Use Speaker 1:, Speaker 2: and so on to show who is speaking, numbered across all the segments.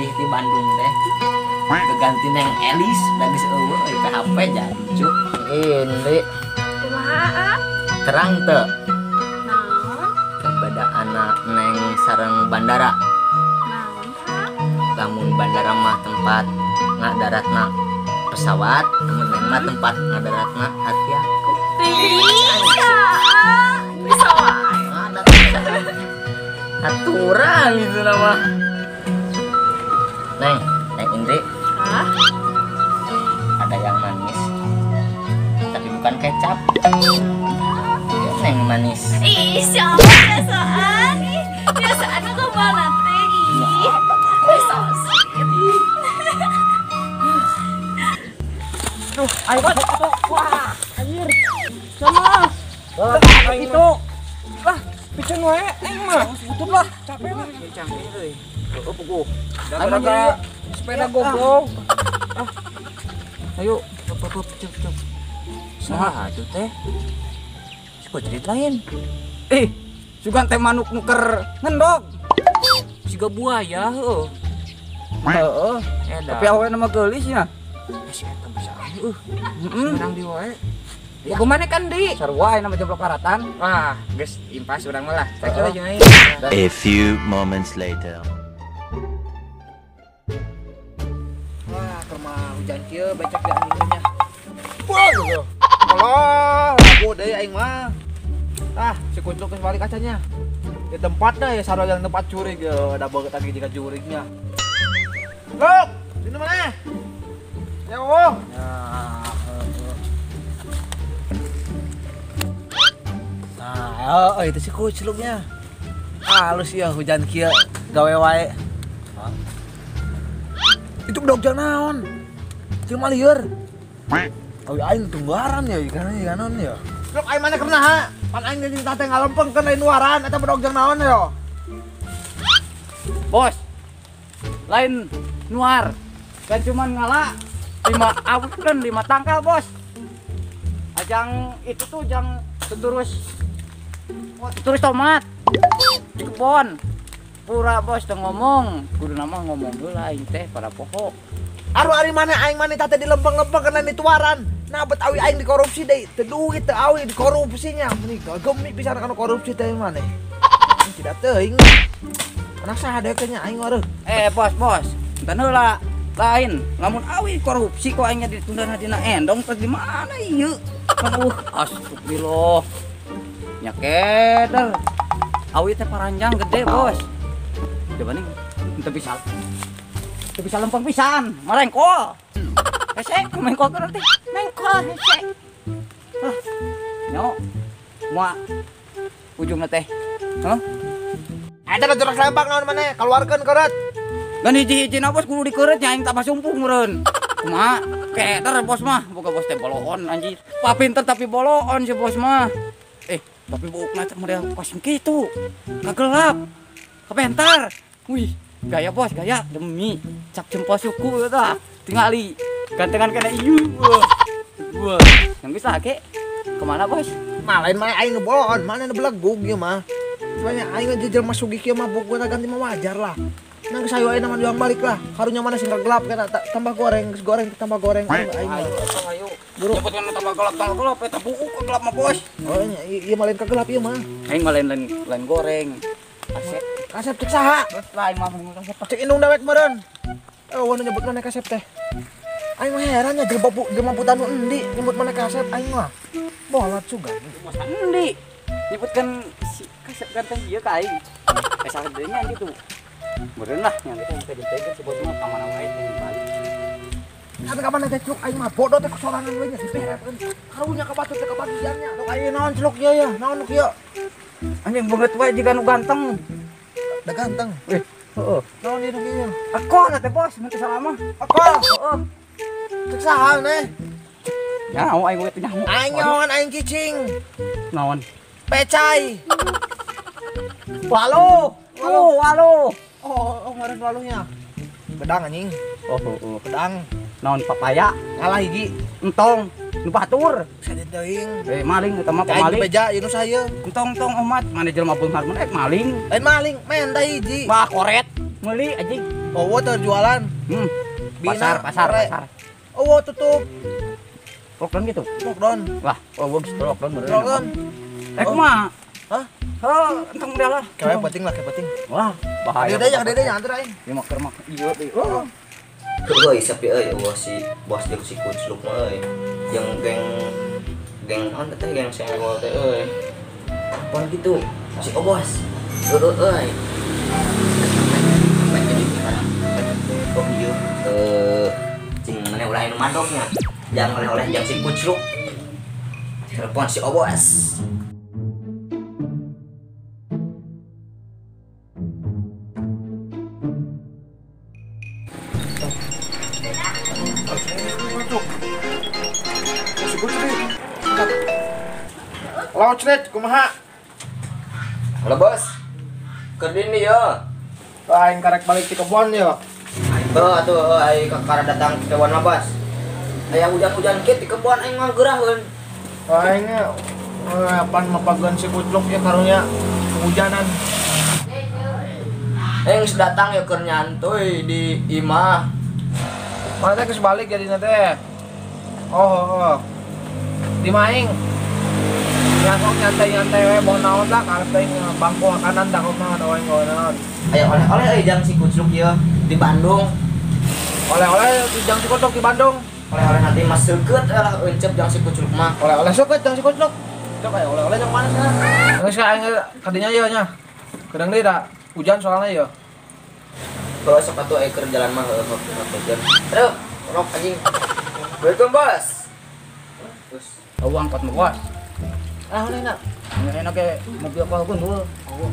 Speaker 1: Sugih di Bandung teh. Keganti Neng Elis da geus eueuh euy PHP jancu. Ini
Speaker 2: Kumaha?
Speaker 1: Terang teu?
Speaker 2: Naon?
Speaker 1: Perbedaan Neng sareng bandara.
Speaker 2: Naon, Kak?
Speaker 1: Lamun bandara mah tempat ngadaratna pesawat, lamun Neng mah tempat ngadaratna hati aku.
Speaker 2: Bisa. Bisa wae.
Speaker 1: Aturan itu nama. Neng, Neng Indri.
Speaker 2: Hah?
Speaker 1: Ada yang manis, tapi bukan kecap. Ya, Neng manis.
Speaker 2: Ih, siapa biasaan? Ih, biasaan aku mana teh? Ih, so sweet.
Speaker 3: Duh, ayo wah, anjir. Sama. Wah, itu. Lah, piceun wae aing mah. Butut lah, capek lah. Capek euy. Heeh, puguh. Gara-gara sepeda goblok. Ah. Ayo, cep cep. Saha atuh teh? Si kucerit lain. Eh, sugan teh manuk nuker ngendog. Siga buaya heuh. Heeh, tapi awena mah geulis nya. Si eta bisa heuh. Heeh. Menang di wae. Ya kumaha kan di? Sarua ayeuna mah jeblok karatan. Wah, geus impas urang mah lah. Sakieu jeung aing.
Speaker 4: A few moments later.
Speaker 3: Wah, keur mah hujan kieu becek di anginnya. Wah, gitu. Alah, lagu deui aing mah. Ah, si kucluk geus balik kacanya. Di tempatnya ya sarua yang tempat curig ya, ada banget lagi jika curignya. Luk, di mana? Ya, oh. Ya. Nah, oh, itu si kucluknya. Halus ya hujan kieu gawe wae. Itu bedog jang naon? Cuma lieur. Oh, aing tunggaran ya ikan naon ya. Luk aing mana kena ha? Pan aing jadi teh ngalempengkeun lain luaran eta bedog jang naon ya.
Speaker 5: Bos. Lain nuar. Kan cuman ngala 5 awukeun 5 tangkal, Bos. Ajang itu tuh jang terus tomat di kebon. Pura bos teu ngomong, kudu nama ngomong heula aing teh pada poho.
Speaker 3: Aduh ari mana aing mana teh dilempeng-lempeng kana dituaran. Nah bet awi aing dikorupsi deui, teu duit teu awi dikorupsinya. Meni gagemi pisan kana korupsi teh maneh. Tidak teuing. Anak saha deui nya aing wareuh.
Speaker 5: Eh bos, bos, entan heula. Lain, lamun awi korupsi kok aingnya ditunda dina endong terus di mana ieu? Aduh, astagfirullah. Nya keder. Awi teh paranjang gede, Bos. Coba nih, teu bisa lempeng pisan, marengkol. Hese, mengkol teh teh. Mengkol hese. Hah. Nyo. Moa ujungna teh. Hah?
Speaker 3: Eta da jorok lempang naon maneh, kaluarkeun keureut.
Speaker 5: Gan hiji-hijina bos kudu dikeureut nya aing tambah sumpuh meureun. Kumaha? Keder bos mah, boga bos teh boloon anjir. Papinter tapi boloon si bos mah. Eh, tapi buukna teh model kosong kitu. Kagelap. Kapentar. Wih, gaya bos, gaya demi cap jempol suku eta. Tingali gantengan kana ieu. Wah. Yang bisa ke kemana bos?
Speaker 3: Mah lain mah aing boloon, mana nu belegug ieu mah. Soalnya aing jelema sugih kieu mah bukuna ganti mah wajar lah. Nang sayo ayeuna mah diuang balik lah. Karunya mana sing gelap kana tambah goreng, geus goreng tambah goreng aing.
Speaker 5: Ayo. Buru. Nyebutkeun tambah gelap eta buuk gelap mah bos.
Speaker 3: Oh nya ieu mah lain kagelap ieu mah.
Speaker 5: Aing mah lain goreng. Asep.
Speaker 3: Kasep cek saha?
Speaker 5: Lain mah kasep.
Speaker 3: Cek indung dewek meureun. Oh, nu nyebut maneh kasep teh. Aing mah heran nya jelema putan nu endi nyebut maneh kasep aing mah. Bolot sugan.
Speaker 5: Bos endi? Nyebutkeun si kasep ganteng ieu ka aing. Eh saha deui nya gitu. Meureun lah yang itu teh ditegen si bos mah ka mana wae teh balik.
Speaker 3: Tapi kapan teh celuk aing mah bodoh teh sorangan we nya diberekeun. Karunya ka batur teh kabagiannya. Sok aing naon celuk ieu ya, naon nu kieu?
Speaker 5: Anjing beungeut wae jiga nu ganteng.
Speaker 3: Da ganteng.
Speaker 5: Eh, heeh.
Speaker 3: Naon ieu nu kieu?
Speaker 5: Akol teh bos, mun teu salah mah.
Speaker 3: Akol.
Speaker 5: Heeh.
Speaker 3: Cek saha neh?
Speaker 5: Nyaho aing we teh nyaho.
Speaker 3: Aing nyahoan aing cicing.
Speaker 5: Naon?
Speaker 3: Pecai.
Speaker 5: Waluh. Tuh, waluh.
Speaker 3: Oh, ngaran waluhnya. Bedang anjing.
Speaker 5: Oh, oh,
Speaker 3: bedang.
Speaker 5: Naon papaya?
Speaker 3: Ngalah hiji.
Speaker 5: Entong, nu batur.
Speaker 3: Sadit teuing.
Speaker 5: Eh, maling eta mah pamaling.
Speaker 3: Aing beja ieu nu saya.
Speaker 5: Entong-entong omat, mana jelema beunghar mun ek maling.
Speaker 3: Lain maling, menta hiji.
Speaker 5: Wah, koret. Meuli anjing.
Speaker 6: Oh, terjualan.
Speaker 5: Pasar, pasar, pasar.
Speaker 6: Oh, tutup.
Speaker 5: Lockdown gitu.
Speaker 6: Lockdown.
Speaker 5: Wah, oh geus lockdown bener.
Speaker 6: Lockdown.
Speaker 5: Eh kumaha?
Speaker 6: Hah?
Speaker 5: Heuh, entong udah lah.
Speaker 6: Kayak penting lah, kayak penting.
Speaker 5: Wah, bahaya.
Speaker 6: Dede yang dede yang antar aing.
Speaker 5: Ya mak mak. Iya,
Speaker 6: oh.
Speaker 1: Euy, sepi euy, eueuh si bos jeung si Kucluk mah euy. Jeung geng geng naon teh geng senggol teh euy. Apaan gitu? Si Obos. Heueuh euy. Sampai jadi oh ieu cing maneh ulah anu mandoknya. Jangan oleh-oleh jang si Kucluk. Telepon si Obos.
Speaker 6: Laut cerit, kumaha?
Speaker 1: Halo bos, kerdini ya.
Speaker 6: Aing karek balik di kebon ya.
Speaker 1: Heuh atuh aing kakara datang ke kebon mah bos. Aya hujan-hujan kieu di kebon aing mah geuraheun.
Speaker 6: Aing pan mapageun si Kucluk ya karunya kehujanan.
Speaker 1: Aing geus datang ya keur nyantuy di imah.
Speaker 6: Mana teh geus balik jadina teh. Oh. Di maing. Ya kok nyantai-nyantai we bawa naon lah karep teh bangku makanan tak kumaha aing bawa naon.
Speaker 1: Aya oleh-oleh euy jang si Kucluk ieu di Bandung.
Speaker 6: Oleh-oleh jang si Kucluk di Bandung.
Speaker 1: Oleh-oleh nanti mah seukeut lah euncep jang si Kucluk mah.
Speaker 6: Oleh-oleh seukeut jang si Kucluk. Cok aya oleh-oleh jang mana sana? Geus aing kadinya ieu nya. Kedang deui da hujan soalnya ieu.
Speaker 1: Heuh sok atuh aing keur jalan mah heuh hujan. Aduh, rok anjing. Welcome bos. Terus
Speaker 5: eueuh angkot mah bos.
Speaker 6: Ah, enak.
Speaker 5: Enak ke mobil kalkun dulu.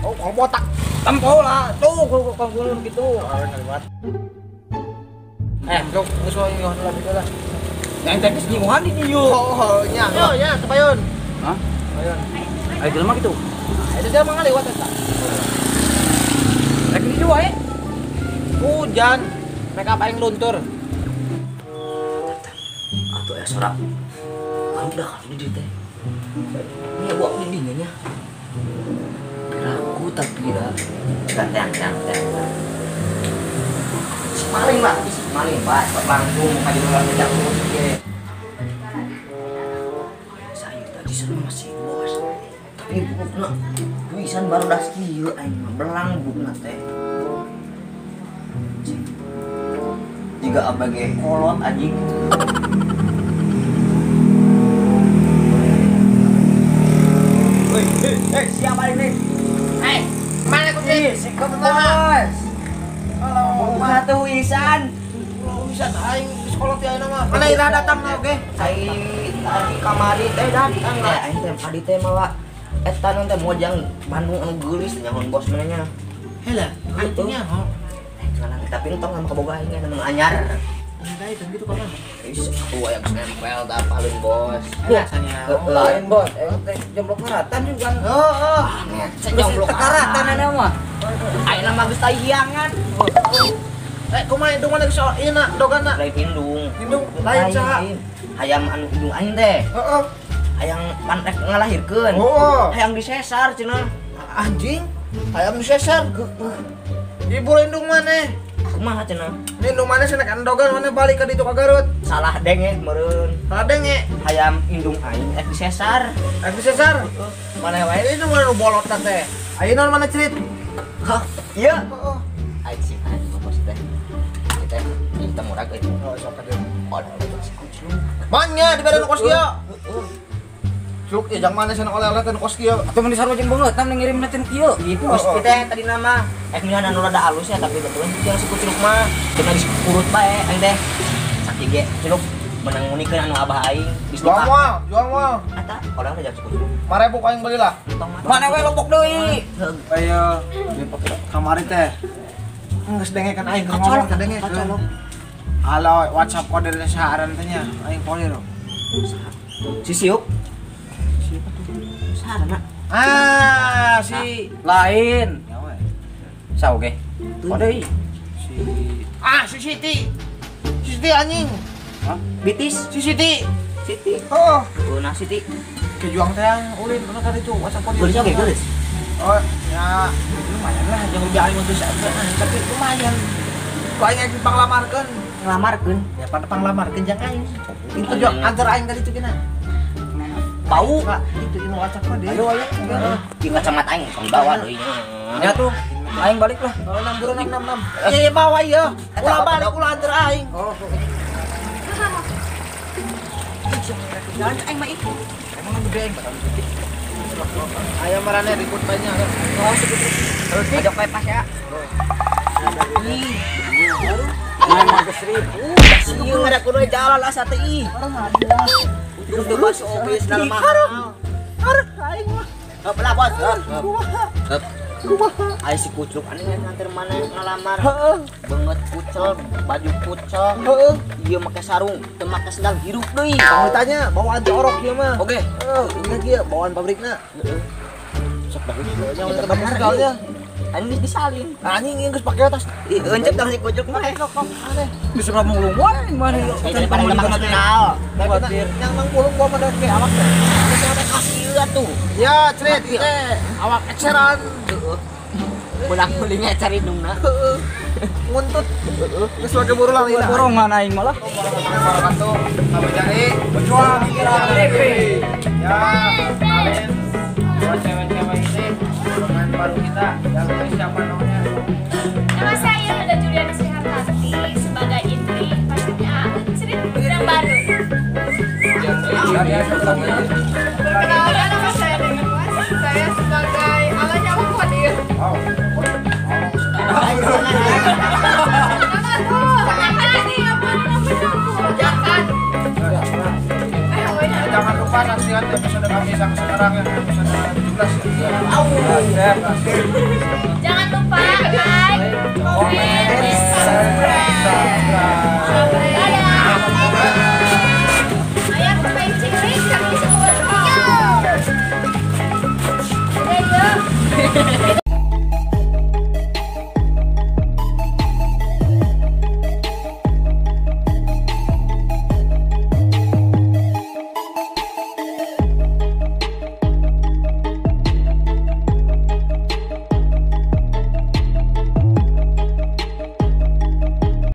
Speaker 6: Oh, kalau botak.
Speaker 5: Tempo lah, tuh kalkun gitu.
Speaker 6: Eh, bro, geus wae nyoh lah gitu lah.
Speaker 5: Yang teh geus nyuhan di dieu.
Speaker 6: Oh, nya. Yo, nya, tepayun.
Speaker 5: Hah?
Speaker 6: Tepayun.
Speaker 5: Ayo jelema gitu.
Speaker 6: Eta jelema ngaliwat eta.
Speaker 5: Rek di dieu wae.
Speaker 6: Hujan, make up aing luntur.
Speaker 1: Atuh aya sorak. Baru dah kali di dieu teh. Ini buat dindingnya nya. Ragu tapi dah. Tang tang tang. Si maling lah, si maling pak. Langsung maju orang ngejak terus ge. Saya tadi sama si bos. Tapi bukna pisan baru dah kieu aing mah belang bukna teh. Jika abg kolot anjing. Siapa ini?
Speaker 6: Hei, mana kucing?
Speaker 1: Si kebos.
Speaker 6: Halo,
Speaker 1: mana tuh Isan?
Speaker 6: Isan aing di sekolah ti ayeuna mah. Mana ira datang oge?
Speaker 1: Aing tadi kamari teh datang lah. Aing teh tadi teh mawa eta non teh mojang Bandung anu geulis nyahoan bos mana nya.
Speaker 6: Heula, anjingnya ho.
Speaker 1: Ngalang tapi entong sama kaboga aing anu anyar.
Speaker 6: Enggak itu gitu kapan?
Speaker 1: Is aku aya geus nempel tah paling bos.
Speaker 6: Biasanya.
Speaker 5: Lain bos, teh jomblok karatan juga.
Speaker 6: Heeh.
Speaker 1: Jomblok
Speaker 5: karatan ana mah.
Speaker 1: Ayeuna mah geus tahiangan.
Speaker 6: Eh, kumaha indung mana geus ieu na dogana?
Speaker 1: Lain indung.
Speaker 6: Indung lain saha?
Speaker 1: Hayam anu indung aing teh.
Speaker 6: Heeh.
Speaker 1: Hayang pan rek ngalahirkeun.
Speaker 6: Heeh.
Speaker 1: Hayang disesar cenah.
Speaker 6: Anjing, hayam disesar.
Speaker 1: Heeh.
Speaker 6: Ibu indung maneh?
Speaker 1: Kumaha cenah?
Speaker 6: Indung maneh cenah endogan maneh balik ka ditu ka Garut.
Speaker 1: Salah denge meureun.
Speaker 6: Salah denge.
Speaker 1: Hayam indung aing ek disesar.
Speaker 6: Ek disesar? Maneh wae indung anu bolot teh. Ayeuna mana cerit?
Speaker 1: Hah? Iya.
Speaker 6: Heeh.
Speaker 1: Aing sih aing bos teh. Kita kita murag euy.
Speaker 6: Oh, sok ka dieu.
Speaker 1: Oh, si Kucluk.
Speaker 6: Manya dibere nu kos kieu.
Speaker 1: Heeh.
Speaker 6: Cuk, ya jang mana cenah oleh-oleh teh nu kos kieu.
Speaker 5: Atuh mun disarua jeung beungeut tah ngirim teh kieu.
Speaker 1: Gitu bos kita tadi nama ek milan anu rada halusnya tapi betulan jeung si Kucluk mah cenah geus urut bae aing teh. Sakieu ge Kucluk menang ngunikeun anu abah aing geus
Speaker 6: Jual moal, jual moal.
Speaker 1: Eta oleh-oleh jang si Kucluk.
Speaker 6: 5.000 aing belilah.
Speaker 5: Mana we lopok deui.
Speaker 6: Ayo, kamari teh. Geus dengekeun aing keur ngomong teh dengekeun. Halo, WhatsApp kode teh saharan teh nya, aing kode lo.
Speaker 1: Si Siuk.
Speaker 6: Siapa tuh?
Speaker 1: Saharana.
Speaker 6: Ah, si
Speaker 5: lain.
Speaker 6: Ya we.
Speaker 5: Sa oge. Kode
Speaker 6: si ah, si Siti. Si Siti anjing.
Speaker 5: Hah?
Speaker 1: Bitis.
Speaker 6: Si Siti.
Speaker 1: Siti.
Speaker 6: Oh,
Speaker 1: nah Siti.
Speaker 6: Kejuang teh ulin mana tadi tuh WhatsApp kode.
Speaker 1: Geulis oge geulis.
Speaker 6: Oh, ya lumayan lah, jangan lebih aing untuk tapi lumayan. Ku aing aing panglamarkeun.
Speaker 1: Nglamarkeun?
Speaker 6: Ya panglamarkeun jang aing. Itu jok antar aing tadi itu kena.
Speaker 1: Bau.
Speaker 6: Itu ini wacak mah deh.
Speaker 1: Ayo ayo. Di kacamata aing tong bawa deui.
Speaker 5: Ya tuh, aing balik lah.
Speaker 6: 6 buru 6 6 6. Iya iya bawa iya. Ulah balik ulah antar aing.
Speaker 5: Oh.
Speaker 1: Jalan aing mah itu.
Speaker 5: Emang gede aing bakal gede.
Speaker 6: Ayo marane ribut banyak.
Speaker 1: Oh, sebut. Ajak bae pas ya. Ih. 500.000. Ieu ada kudu jalan asa teh ih. Terus bos oge sendal mahal.
Speaker 6: Harus aing mah.
Speaker 1: Heup lah bos.
Speaker 6: Kumaha?
Speaker 1: Heup.
Speaker 6: Kumaha?
Speaker 1: Ai si kucluk aneh nganter mana ngalamar.
Speaker 6: Heeh.
Speaker 1: Banget kucel, baju kucel.
Speaker 6: Heeh.
Speaker 1: Ieu make sarung, teu make sendal hirup deui.
Speaker 6: Kamu tanya bawaan jorok ieu mah.
Speaker 1: Oke.
Speaker 6: Heeh, ini kieu bawaan pabrikna.
Speaker 1: Heeh. Sok bagus.
Speaker 6: Yang tebak sendalnya.
Speaker 1: Anjing disalin.
Speaker 6: Anjing ieu geus pake tas.
Speaker 1: Ih, euncet dong si kucluk mah.
Speaker 6: Aneh.
Speaker 5: Bisa ngomong wae mana lu.
Speaker 1: Daripada make sendal.
Speaker 6: Yang nang pulung gua mah kayak awak teh.
Speaker 1: Kasih atuh.
Speaker 6: Ya, cret teh. Awak eceran.
Speaker 1: Heeh. Beunang meulingnya cari dungna.
Speaker 6: Heeh. Nguntut. Heeh. Geus lagi buru lah ieu.
Speaker 5: Borongan aing malah.
Speaker 6: Wabarakatuh. Kami dari Pejuang TV. Ya, kenalin dua cewek-cewek ini pemain baru kita. Yang siapa namanya?
Speaker 2: Nama saya Hilda Juliana Srihartati sebagai istri pastinya Cerit yang baru.
Speaker 7: Perkenalkan nama saya Dewi Mas. Saya sebagai alanya Awak Kodir.
Speaker 6: Jangan lupa nantikan episode kami yang sekarang yang episode 17 ya.
Speaker 2: Jangan lupa like, comment, dan subscribe.